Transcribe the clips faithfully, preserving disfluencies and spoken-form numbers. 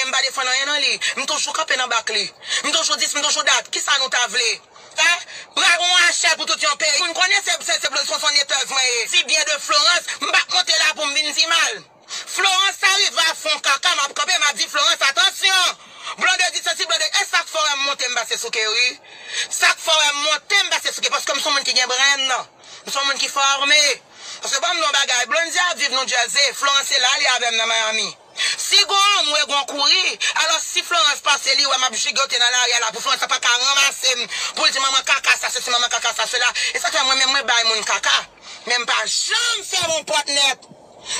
M pa defann anyen nan li. M toujou kanpe nan bak li. M toujou di, m toujou dat. Kisa nou ta vle? Hein? Bra yon achèl pou tout yon peyi. Moun konnen se, se, se, se, se netèz mwen ye. Di byen de Florence, m pa monte la pou m vin di mal. Florence sa rive a fon kaka, m ap kanpe, m ap di Florence, atansyon! Blondedy santi Blondedy, e sa k fè w wè m monte m pase sou Kerry? Sa k fè w wè m monte m pase sou Kerry? Paske m se yon moun ki gen brenn. M se yon moun ki fòme. Paske ban m di yon bagay, Blondedy ap viv New Jersey, Florence se la li avè m nan Miami. Si gon anmwe, gon kouri, alò si Florence pase li wè m ap jigote nan lari a la pou Florence pa ka ranmase m pou l di manman kaka sa sesi, manman kaka sa sela. E sa k fè mwen menm mwen bay moun kaka. Men m pa janm fèmen yon pòt nèt.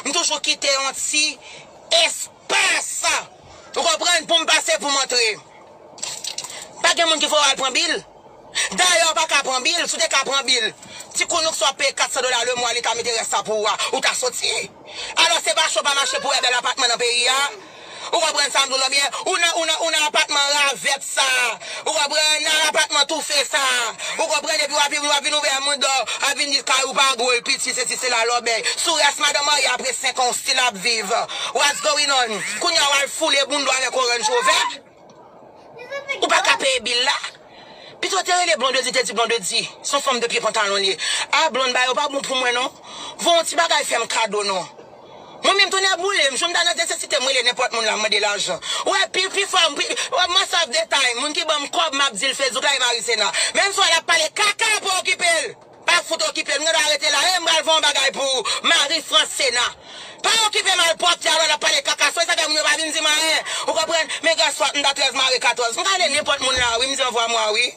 M toujou kite yon ti espas. Ou konprann? Pou m pase, pou m antre. Pa gen moun ki fè w al pran bil. Dayè, w pa ka pran bil. Si w te ka pran bil, ti kounouk sa w ap peye kat san dola lemwa, li ta mete rès sa pou ou a, ou ta soti. Alò, se pa cho pa mache pou w wè bèl apatman nan peyi a. Ou konprann sa m di w lan byen? Ou nan, ou nan, ou nan apatman ravèt sa. Ou konprann? Nan apatman toufe sa. Ou konprann? Epi w ap vin, w ap vin ouvè mouda w, ap vin di kay ou pa gwo, l piti, sesi, sela, lòbèy. Sou rès madanm marye apre senk an, w still ap viv. What's going on? Kounye a, w al foule bounda w avèk yon Range Rover? Ou pa ka peye bil la? Pito te rele Blondedy, te di Blondedy, se yon fanm de pye pantalon li ye. A, Blonde, bagay yo pa bon pou mwen non. Voye yon ti bagay fè m kado non. Mwen menm, tonnè boule m, jou m ta nan nesesite, m rele nenpòt moun la, m mande lajan. Ou wè, pi, pi fò, m, pi, ou wè, most of the time, moun ki ban m kòb, m ap di l Facebook la, e Marie Sena. Menm si w wè l ap pale kaka, pa okipe l. Pa fout okipe l, m gen dwa rete la, e m pral fè yon bagay pou ou, Marie France Sena. Pa okipe malpwòpte a, lò l ap pale kaka sou, sa fè moun yo pa vin di m anyen. Ou konprann? Men gèswat, m ta trèz mare katòz. M ka rele nenpòt moun la, wi, m di anvwa mwa, wi.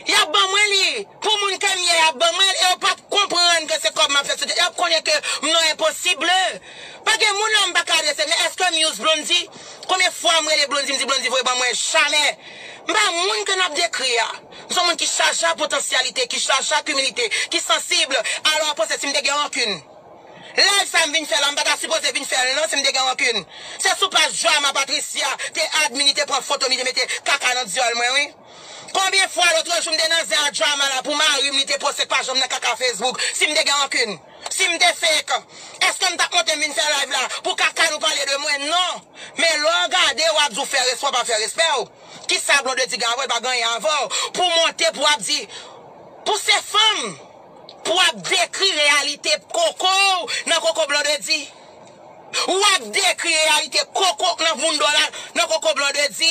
Y ap ban mwen li. Pou moun ke m ye, y ap ban mwen l, e yo p ap konprann ke se kòb m ap fè sou tèt. Y ap konnen ke m nan enposib. Pa gen moun la m pa ka adrese, men èske m use Blondedy? Konbyen fwa m rele Blondedy, m di Blondedy voye ban mwen? Jamè. M pa moun ke n ap dekri a. M se yon moun ki chaje ak potansyalite, ki chaje ak imilite, ki sansib. Alò, w panse si m te gen rankin? Live sa m vin fè la, m pa ta sipoze vin fè l non si m te gen rankin. Se sou paj Drama Patricia te admin, li te pran foto m, li te mete kaka nan dyòl mwen, wi. Konbyen fwa lòtrejou m te nan zen a Drama la pou mari m, li te poste k pa janm nan kaka Facebook, si m te gen rankin? Si m te fake, èske m t ap monte m vin fè live la pou kaka nou pale de mwen? Non. Men lè w gade, w ap di w fè respè, w pa fè respè w. Kisa Blondedy gen avè w? Li pa gen anyen avè w. Pou w monte, pou w ap di, pou se fanm, pou w ap dekri reyalite koko w nan koko Blondedy. W ap dekri reyalite koko w nan bounda w la, nan koko Blondedy.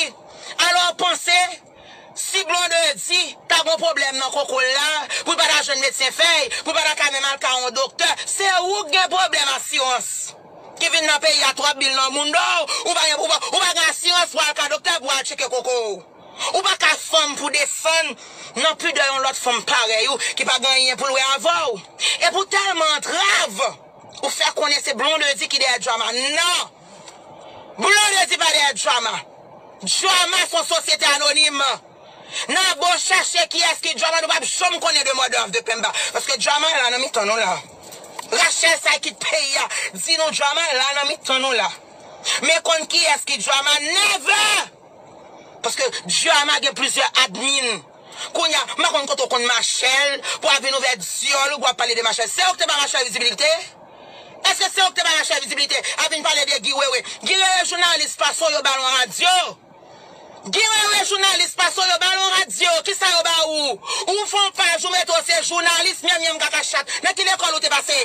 Alò w panse, si Blondedy ta gen yon pwoblèm nan koko l la, pou l pa ta jwenn medsen fèy, pou l pa ta ka menm al ka yon doktè, se ou k gen pwoblèm asirans. Ki vin nan peyi a, twòp bil nan bounda w, ou pa gen, ou pa, ou pa gen asirans pou al ka doktè pou al tcheke koko w. Ou pa ka fanm pou desann nan pidè yon lòt fanm parèy ou ki pa gen anyen pou l wè avè w. Epi w tèlman antrav, ou fè konnen se Blondedy ki dèyè Drama. Non! Blondedy pa dèyè Drama. Drama se yon sosyete anonim. N a bon chèche kiyès ki Drama, nou p ap janm konnen de mother of the Pemba. Paske Drama la nan mitan nou la. Rachel sa ki t peyi a, di nou Drama la nan mitan nou la. Men konn kiyès ki Drama, never! Paske Drama gen plizyè admin. Kounye a, m pa konn kote w konn Machèl, pou w ap vin ouvè dyòl ou, pou w ap pale de Machèl. Se ou ki te ba Machèl vizibilite? Èske se ou ki te ba Machèl vizibilite? Ap vin pale de Guy Wewe. Guy Wewe jounalis pase w, yo ba l yon radyo. Guy Wewe jounalis pase w, yo ba l yon radyo. Kisa yo ba ou? Ou fè yon paj, ou mete w se jounalis, myanmyanm kaka chat. Nan ki lekòl ou te pase?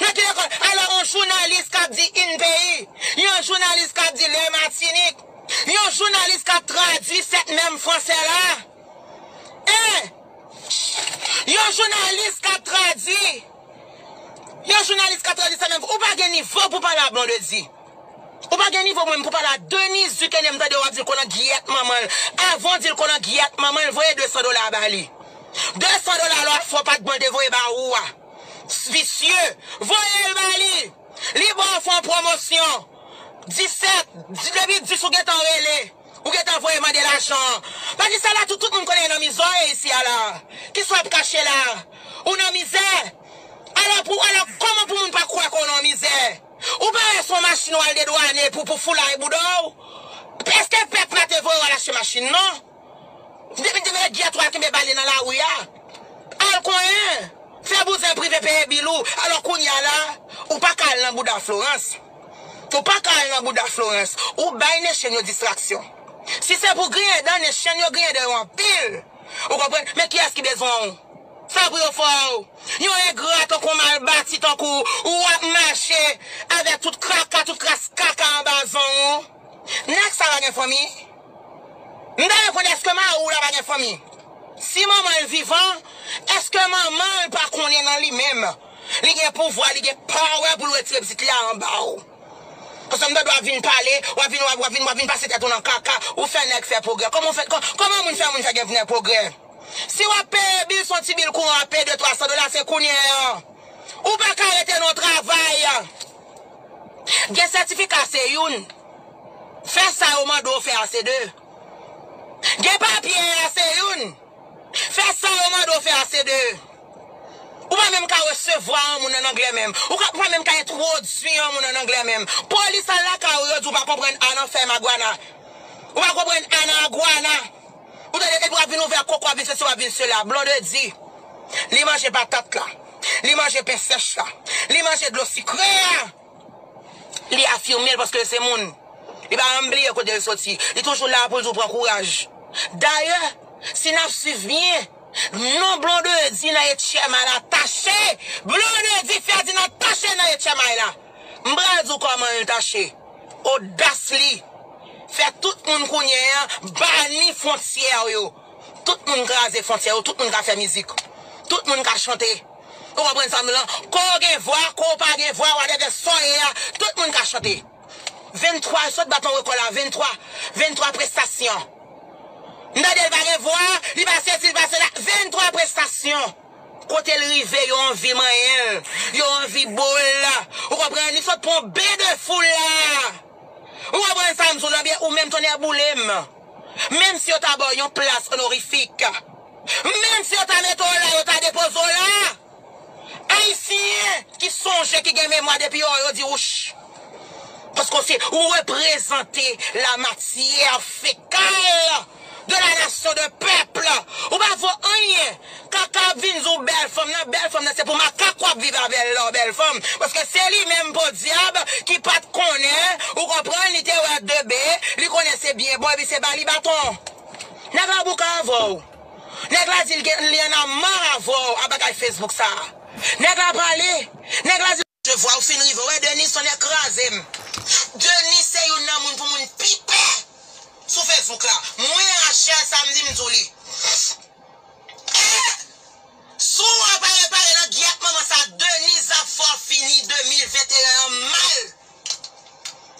Nan ki lekòl? Alò, yon jounalis k ap di In Peyi, yon jounalis k ap di Le Matinik, yon jounalis k ap tradui sèt mèm fransè la. Hein? Yon jounalis k ap tradui. Yon jounalis k ap tradui sèt mèm. Ou pa gen nivo pou pale a Blondedy. Ou pa gen nivo mwen pou pale a Denise Duquesne, m tande w ap di l konn an giyèt manman l. Avan w di l konn an giyèt manman l, voye de san dola ba li. De san dola lòt fwa w pa t mande voye ba ou a. Visye, voye l ba li. Li ba w fè yon pwomosyon. Disèt, di- depi dis ou gentan rele. Ou gentan voye mande lajan. Patricia la, tout, tout moun konnen nan mizè w ye isi a la. Kisa w ap kache la? Ou nan mizè. Alò, pou, alò, kòman pou moun pa kwè ke w nan mizè? Ou pa wè se yon machin w al dedwane pou, pou foulay bouda w? Èske pèp la te voye w al achte machin, non? Depi, depi lè giyèt w al kenbe bale nan lari a. Al konyen. Fè bouzen prive peye bil ou. Alò kounye a la, ou pa ka al nan bouda Florence. Ou pa ka al nan bouda Florence. Ou bay Nation yo distraksyon. Si se pou griyen dan, Nation yo griyen dan yo anpil. Ou konprann? Men kiyès ki bezwen w? Sa pou yo fè w? Yon engra tankou w, mal bati tankou w, ou ap mache avèk tout kaka, tout kras kaka anba zong ou. Nèg sa pa gen fanmi? M ta renmen konn èske mari w la pa gen fanmi? Si manman l vivan, èske manman l pa konnen nan li menm? Li gen pouvwa, li gen power pou l retire pitit li a anba w. Paske m tande w ap vin pale, w ap vin, w ap, w ap vin, w ap vin pase tèt ou nan kaka, ou fè nèg fè pwogrè. Kòman w fè, kò-, kòman moun fè moun fè gen, gen pwogrè? Si w ap peye bil, se yon ti bil kouran w ap peye, de twa san dola, se kounye a. Ou pa ka rete nan yon travay. Gen sètifika, se youn. Fè sa yo mande w fè a, se de. Gen papye a, se youn. Fè sa yo mande w fè a, se de. Ou pa menm ka resevwa yon moun ann anglè menm. Ou ka, ou pa menm ka entwodui yon moun ann anglè menm. Polis al lakay ou, yo di w pa konprann a nan fèy magwana. Ou pa konprann a nan agwana. Ou tande, epi w ap vin ouvè koko, w ap vin sesi, w ap vin sela. Blondedy, li manje patat la. Li manje pen sèch la. Li manje dlo sikre a. Li afime l paske l se moun. Li pa janm bliye kote l soti. Li toujou la pou l di w pran kouraj. Dayè, si n ap swiv byen, non Blondedy nan H M I la tache. Blondedy Ferdinand tache nan H M I la. M pral di w kòman l tache. Odas li. Fè tout moun kounye a bani fwontyè yo. Tout moun kraze fwontyè yo, tout moun ka fè mizik. Tout moun ka chante. Ou konprann sa m di w lan? Ko w gen vwa, ko w pa gen vwa, whatever sa w ye a, tout moun ka chante. Venntwa, sot bat yon rekò la, venntwa, venntwa prestasyon. M tande l pa gen vwa, li pa sesi, li pa sela, venntwa prestasyon. Kote l rive, yo anvi manyen l, yo anvi bo l. Ou konprann? Li sot pran ben de foul la. Ou konprann sa m di w lan byen? Ou menm, tonnè boule m. Menm si yo ta ba w yon plas onorifik, menm si yo ta mete w la, yo ta depoze w la, Ayisyen ki sonje, ki gen memwa depi yo, yo di wouch. Paske w se, ou reprezante la matière fécale de la nation, de peuple. Ou pa vo anyen. Kaka ap vin di w bèl fanm nan, bèl fanm nan se pou makak w ap viv avè l la, bèl fanm. Paske se li menm podyab ki pa t konnen, ou konprann, li te wè de be, li konnen se byen bon, epi se ba li baton. Nèg la bouka avè w. Nèg la di l gen, li annamar avè w a bagay Facebook sa a. Nèg la pale. Nèg la di, je vois ou fin rive. Wè, Denise, tonnè kraze m. Denise se youn nan moun pou moun pi pè sou Facebook la. Mwen, Rachel, sa m di m di w li. Eh! Si w pa repare nan gyèt manman sa, Denise ap fè w fini de mil venteyen an mal.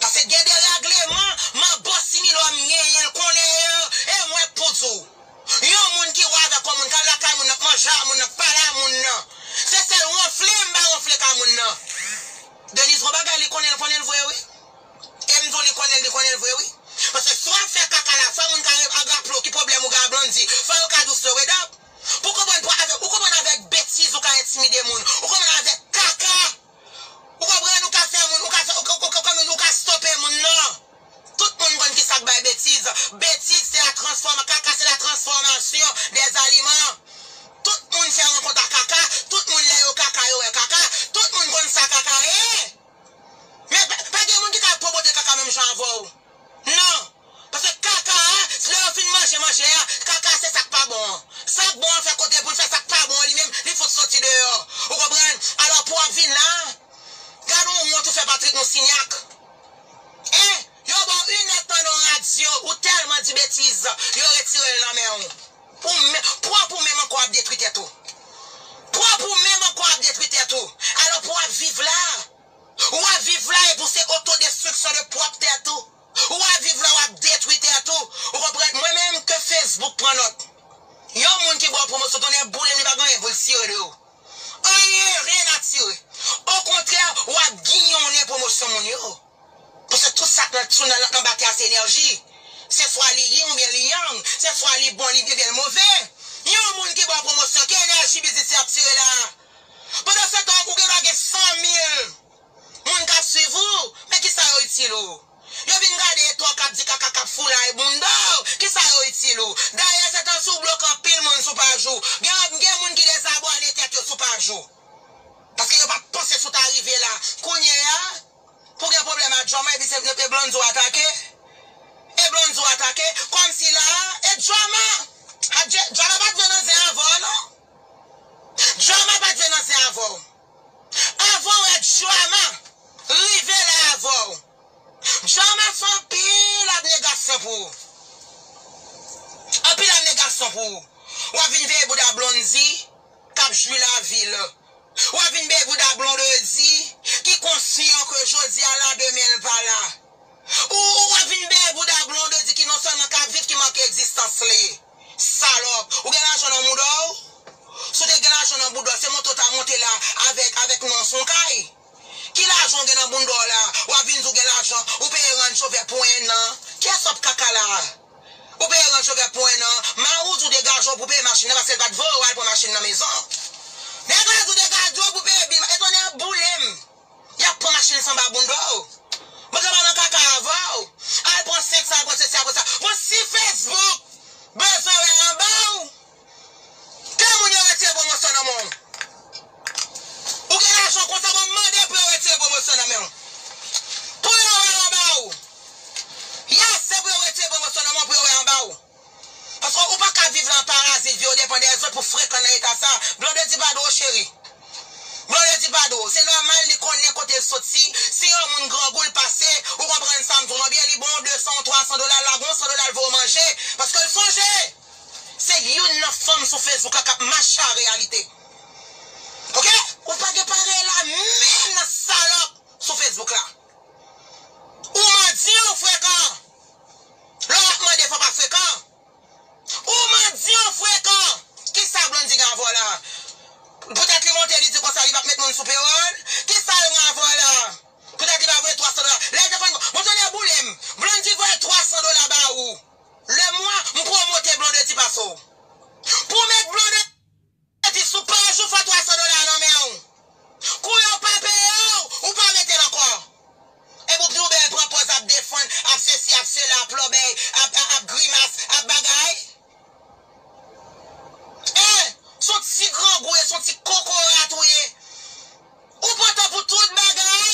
Paske gen de règleman, manbo similòm genyen, l konnen yo, e mwen k pou di w. Yon moun ki wè avèk yon moun, k al lakay moun nan, k manje a moun nan, k pale a moun nan. Se sèl wonfle m pa wonfle ka moun nan. Denise, gon bagay li konnen, l konnen l vre wi. E m di w li konnen l, li konnen l vre wi. Paske si w ap fè kaka la, fò moun ka re-, raple w ki pwoblèm ou gen a Blondy. Fò yo ka dous yo, wi, dòk. Pou konprann, pou avèk, ou konprann avèk betiz ou ka entimide moun. Ou konprann avèk kaka. Ou konprann, ou ka fè moun, ou ka fè, ou, ou, ou, ou, ou, ou ka stope moun nan. Tout moun konn ki sa k bay betiz. Betiz se la transfòma-, kaka se la transformation des aliments. Tout moun fè rankont a kaka, tout moun lè yo kaka, yo wè kaka, tout moun konn sa kaka ye. Men pa, pa gen moun ki ka pwomote kaka menm jan avè w. Non. Paske kaka a, lè yo fin manje manje a, kaka se sa k pa bon an. Sa k bon an fè kote pou l fè sa k pa bon an li menm, li fout soti deyò. Ou konprann? Alò pou w ap vin la, gad on wont ou fè Patrick Monsignac. Hein? Yo ba w inèdtan nan radyo, ou tèlman di betiz, yo retire l nan men w. Ou men, pwòp ou menm ankò w ap detwi tèt ou. Pwòp ou menm ankò w ap detwi tèt ou. Alò pou w ap viv la, ou ap viv la epi w se otodestriksyon de pwòp tèt ou. Ou ap viv la, w ap detwi tèt ou. Ou konprann? Mwen menm ke Facebook pran nòt. Yon moun ki ba w pwomosyon, tonnè boule m, li pa gen anyen pou l tire de ou. Anyen, rien à tirer. Okontrè, w ap ginyonnen pwomosyon moun yo. Paske tout sa k nan, sou nan, nan batè a se enèji. Se swa li yin oubyen li yang. Se swa li bon, li byen, oubyen l move. Yon moun ki ba w pwomosyon, ki enèji biznis li ap tire la? Pandansetan, ou gen dwa gen san mil moun k ap swiv ou, men kisa yo itil ou? Yo vin gade eto w k ap di kaka, k ap foulay bounda w, kisa yo itil ou? Dayè, se tansi w bloke anpil moun sou paj ou. Gen, gen moun ki dezabòne tèt yo sou paj ou. Paske yo pa t panse si w ta rive la. Kounye a, pou gen pwoblèm ak Joma, epi se, e Blondy w atake? E Blondy w atake? Kòmsi la, e Joma! A, J-, Joma pa t vle nan zen avè w, non. Joma pa t vle nan zen avè w. Avan w wè Joma rive la avè w. Joma fè anpil abnegasyon pou ou. Anpil abnegasyon pou ou. W ap vin veye bouda Blondy k ap jwi lavi l. W ap vin veye bouda Blondedy ki konsyan ke jodi a la, demen l pa la. Ou, ou ap vin bèbou da Blondedy ki non sèlman ka viv, ki manke egzistans li. Salòp. Ou gen lajan nan mouda w? Si w te gen lajan nan mouda w, se monte w ta monte la avèk, avèk non sou kay. Ki lajan w gen nan bounda w la? W ap vin di w gen lajan, ou peye rann chofè pou en an. Kiyès w ap kaka la? Ou peye rann chofè pou en an. Mari w di w degaje w pou peye machin nan, paske l pa t voye w al pran machin nan mezon. Degaje w, degaje w pou peye bil. Etone boule m. Y ap pran machin sanba bounda w. Mwen ka pa nan kaka avè w. Al pran senk sa, al pran sesi, al pran sa. Bon, si Facebook bezwen wè anba w, ke moun yo retire pwomosyon nan men w. Ou gen lajan konsa, bon, mande pou yo retire pwomosyon nan men w. Pou yo wè anba w. Yes, se pou yo retire pwomosyon nan men w, pou yo wè anba w. Paske ou pa ka viv lan parazit, vi w depann de zòt pou frekan nan eta sa. Blondedy pa dwe w, cheri. Blondedy pa dwe w. Se nòmal li konnen kote l soti. Si yon moun grangou l pase, ou konprann sa m di w lan byen, li ba w de san ou twa san dola, l lage yon san dola l voye w manje. Paske l sonje. Se youn nan fanm sou Facebook la k ap mache a reyalite. Oke? Ou pa gen parèy la menm nan salòp sou Facebook la. Ou mandi ou frekan. Lè w ap mande fò w pa frekan. Ou mandi ou frekan. Kisa Blondy gen avè w la? Poutèt li monte li di konsa li p ap met moun sou payroll. Kisa l gen avè w la? Poutèt li pa voye twa san dola. Lè l te konn, bon, tande boule m. Blondy voye twa san dola ba ou. Lemwa, m pwomote Blondedy pase w. Pou w met Blondedy Epi si w pa jou fè twa san dola nan men w. Kou yo pa peye w, ou pa mete l ankò. Epi w di w bèl pran pòz ap defann, ap sesi, ap sela, ap lòbèy, ap, ap, ap grimas, ap bagay. En, s on ti grangou ye, s on ti kokorat ou ye. Ou pran tan pou tout bagay.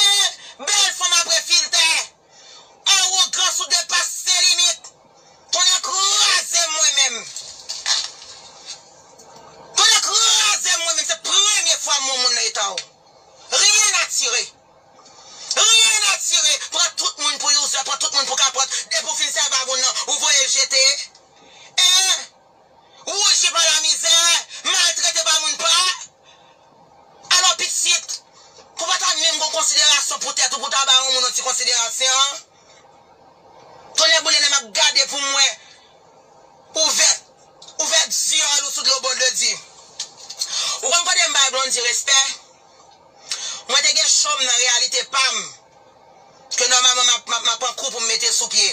En, bèl fanm apre filtè. Awogans ou depase limit. Tonnè kraze m mwen menm. Tonnè kraze m mwen menm. Se premye fwa m wè yon moun nan eta w. Rien à tirer. Rien à tirer. Pran tout moun pou user, pran tout moun pou kapòt. Depi w fin sèvi a moun nan, ou voye l jete. En, wouji pa lamizè, maltrete pa moun pa. Alò pitit, pou pa ta menm gon konsiderasyon pou tèt ou, pou ta ba yon moun yon ti konsiderasyon. Tonnè boule, lè m ap gade pou m wè ouvè, ouvè dyòl ou sou dlo Blondedy. Ou konn kote m bay Blondy respè? Mwen te gen cho m nan reyalite pa m, ke nòmalman m ap, m ap, m ap pran kou pou m mete sou pye.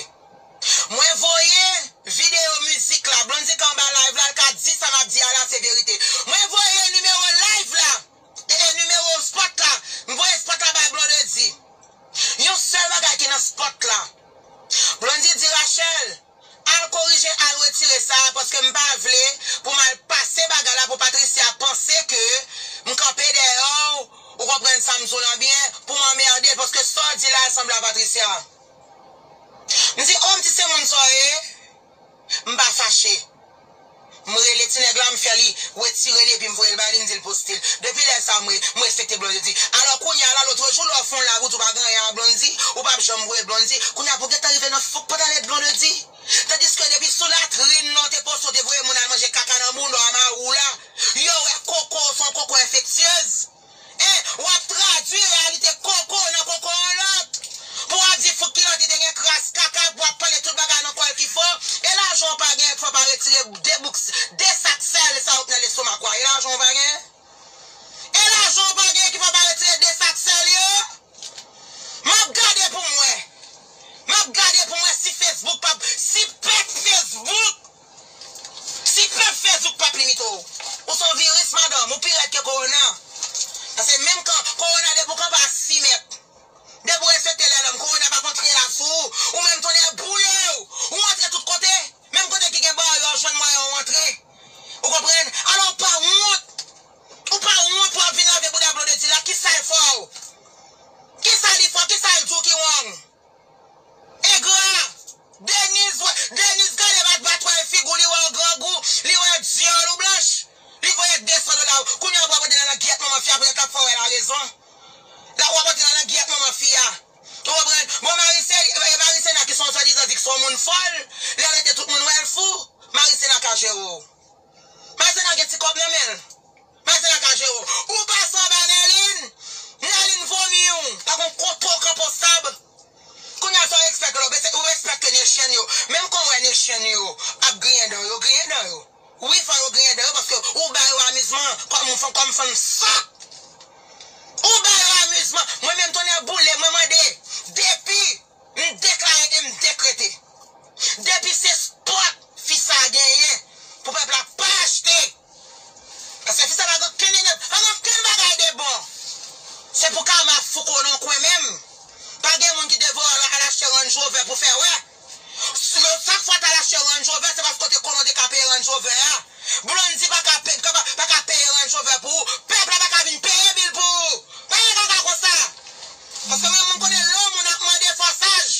Mwen voye videyo mizik la, Blondy k anba live la, l ka di sa m ap di a la se verite. Mwen voye nimewo live la, e, e nimewo spot la, m voye spot la bay Blondedy. Yon sèl bagay ki nan spot la. Blondy di Rachel, al korije, al retire sa, paske m pa vle pou m al pase bagay la pou Patricia panse ke m kanpe dèyè w, ou konprann sa m di w lan byen, pou m anmède l, paske sa w di la sanble a Patricia. M di, o, m di se moun sa w ye, m pa fache. M rele ti nèg la, m fè li retire li epi m voye l ba li, m di l poste l. Depi lè sa a, m re-, m respekte Blondedy. Alò kounye a la, lotrejou, lè w fè yon live, ou di w pa gen anyen a Blondy, ou p ap janm voye Blondy. Kounye a, pou w gentan rive nan fòk pantalèt Blondedy. Tandiske depi sou latrin nan w te poste, w te voye moun al manje kaka nan bounda w a mari w la, yo wè koko w se yon koko enfektyez. E w ap tradui reyalite koko nan koko yon lòt. Pou w ap di fouk kilòt li te gen kras kaka, pou w ap pale tout bagay nan kò l ki fo. E lajan w pa gen ki fè w pa retire de bouk, de sak sèl sa yo k nan lestomak ou a? E lajan w pa gen? E lajan w pa gen ki fè w pa retire de sak sèl yo? M ap gade pou m wè. M ap gade pou m wè si Facebook p ap, si pèp Facebook, si pèp Facebook p ap limite w. Ou se yon viris, madanm, ou pi rèd ke kowona. Paske menm kan kowona, depi w kanpe a sis mèt, depi w respekte lènòm, kowona p ap antre la sou ou. Ou menm, tonnè boule w, ou antre tout kote. Menm kote ki gen baryè, w jwenn mwayen w antre. Ou konprann? Alò, ou pa wont. Ou pa wont pou w ap vin lave bouda Blondedy la. Kisa l fè w? Kisa li Fò moun fòl, lè rete tout moun wè l fou, Marisena ka jere w. Marisena gen ti kòb nan men l. Marisena ka jere w. Ou pase anba Nèlin, Nèlin vomi w. Pa gon kote w kanpe w sab. Kounye a sa w ekspekte la, ou ekspekte nation yo. Menm kan w wè nation yo ap griyen dan yo, griyen dan yo. Wi, fò yo griyen dan yo paske ou ba yo amizman kòm yon fanm, kòm fanm sòt. Ou ba yo amizman. Mwen menm, tonnè boule, mwen mande, depi m deklare e m dekrete, depi se spòt fi sa genyen pou pèp la pa achte. Paske fi sa pa gen okenn, pa gen okenn bagay de bon. Se pou kama fouke w nan kwen menm. Pa gen moun ki te voye w al achte Range Rover pou fè wè. Sak fè w t al achte Range Rover, se paske w te konnen w te ka peye Range Rover a. Blondy pa ka pe-, pa, pa ka peye Range Rover pou ou. Pèp la pa ka vin peye bil pou ou. Pa gen kaka konsa. Paske mwen, mwen konnen lè yon moun ap mande fò saj.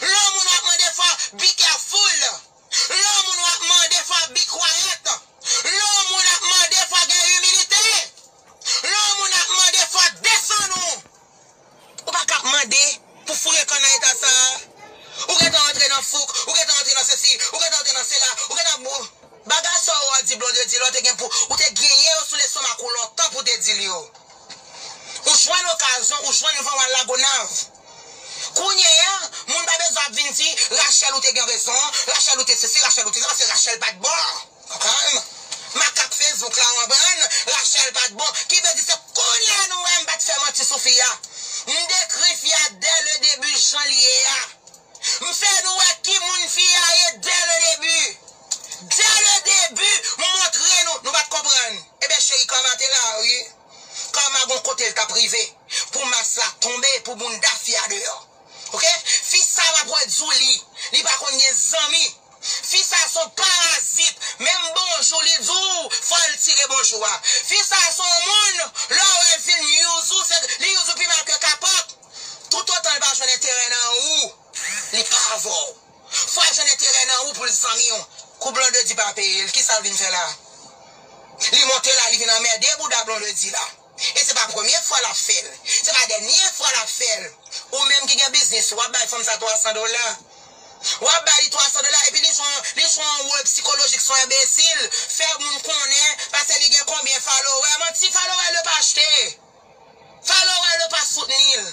Lè yon moun ap mande fò be careful. Lè yon moun ap mande fò be quiet. Lè yon moun ap mande fò gen imilite. Lè yon moun ap mande fò desann ou. Ou pa ka ap mande pou foure kan nan eta sa a. Ou gentan antre nan fouk, ou gentan antre nan sesi, ou gentan antre nan sela, ou gentan bou. Bagay sa ou di Blondedy la, ou te gen pou, ou te genyen yo sou lestomak ou lontan pou te di l yo. Ou jwenn okazyon, ou jwenn van w al Lagonav. Kounye a, moun pa bezwen ap vin di, Rachel ou te gen rezon, Rachel ou te sesi, Rachel ou te sa, paske Rachel pa t bon. Konprann? Makak Facebook la, w konprann? Rachel pa t bon. Ki vle di se kounye a nou wè m pa t fè manti sou fi a. M dekri fi a dès le début jan l ye a. M fè nou wè ki moun fi a ye dès le début. Dès le début, m montre nou. Nou pa t konprann. Ebyen, cheri, kama te la, wi. Kama gon kote l t ap rive. Pou mas la tonbe, pou bounda fi a deyò. Oke? Fi sa m ap wè di w li, li pa konn gen zanmi. Fi sa se yon parazit. Menm bonjou li di w, fò l tire bonjou a. Fi sa se yon moun, lè w wè l fin use ou, se, li use ou pi mal ke kapòt. Toutotan l pa jwenn enterè nan ou, li pa avè w. Fò l jwenn enterè nan ou pou l zanmi w. Kou Blondedy pa peye l, kisa l vin fè la? Li monte la, li vin anmède bouda Blondedy la. E se pa premye fwa l ap fè l. Se pa dènye fwa l ap fè l. Ou menm ki gen biznis, w ap bay fanm sa twa san dola. W ap bay li twa san dola, epi li jwe, li jwe yon wòl psikolojik, se yon enbesil. Fè moun konnen, paske li gen konbyen follower. Manti, follower yo pa achte. Follower yo pa soutni l.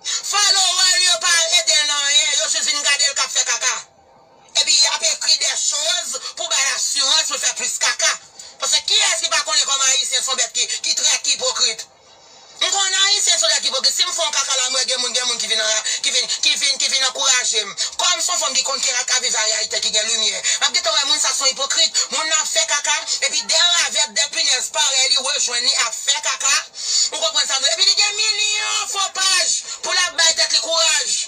Follower yo pa ede l nan anyen, yo jis vin gade l k ap fè kaka. Epi y ap ekri de choz pou bay asirans pou l fè plis kaka. Paske kiyès ki pa konnen kòm Ayisyen se yon bèt ki, ki trè, ki ipokrit? M konnen Ayisyen se yon bèt ki ipokrit. Si m fè yon kaka la, m wè gen moun, gen moun ki vin anra-, ki vin, ki vin, ki vin ankouraje m. Kòm se yon fanm ki konn ki ap viv a reyalite ki gen limyè, m ap gentan wè moun sa se yon ipokrit. Moun nan ap fè kaka, epi de ravèt, de pinèz parèy li rejwenn li ap fè kaka. Ou konprann sa m di w? Epi li gen milyon fo paj pou l ap bay tèt li kouraj.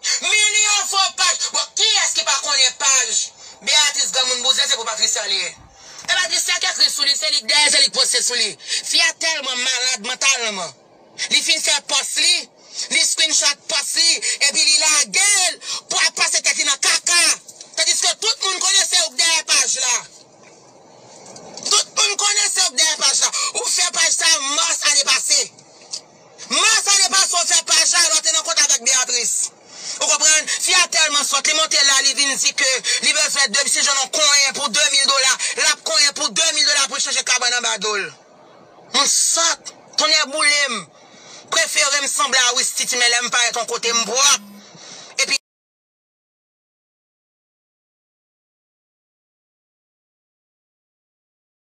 Milyon fo paj. Bon, kiyès ki pa konnen paj Beatrice Granmoun Bouzen se pou Patricia li ye? E Patricia ki ekri sou li, se li k dèyè, se li k poste sou li. Fi a tèlman malad mantalman. Li fin fè pòs li, li screenshot pòs li, epi li lage l pou ap pase tèt li nan kaka. Tandiske tout moun konnen se ou k dèyè paj la. Tout moun konnen se ou k dèyè paj la. Ou fè paj sa mas ane pase. Mas ane pase ou fè paj la, lè w te nan kontak avèk Beatrice. Ou konprann? Fi a tèlman sòt, li monte la, li vin di ke li bezwen de, si jwenn yon konyen pou de mil dola, l ap konyen pou de mil dola pou l chanje kabann anba do l. Moun sòt, tonnè boule m. Prefere m sanble a Wisty Ti, men lè m parèt yon kote m pwòp.